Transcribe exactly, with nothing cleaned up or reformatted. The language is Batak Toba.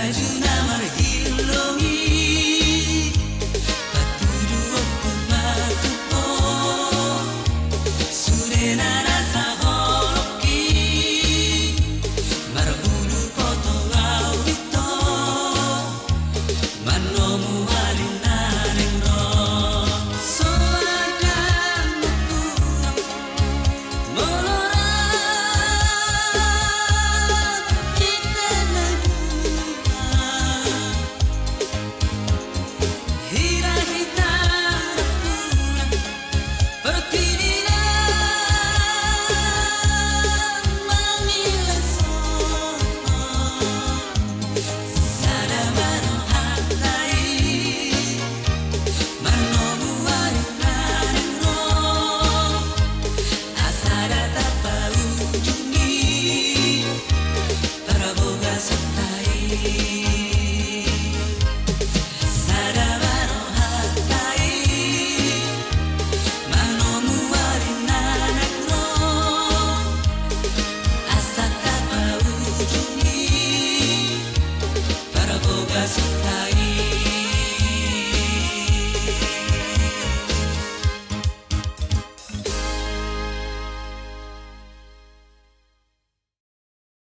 Laju na marhilong i, patuduhon ma tu ho, sude na rasa holong i, marbulu potong au di ho, manomu ari na naeng ro. So adong na pulang, molo ra hita na dua, hira hita na pulang, portibi na mangilas ho. Sada ma rohanta i, manomu ari na naeng ro, asa dang tapaujungi parbogasonta i. Sada ma rohanta i, manomu ari na naeng ro, asa tapaujungi parbogasonta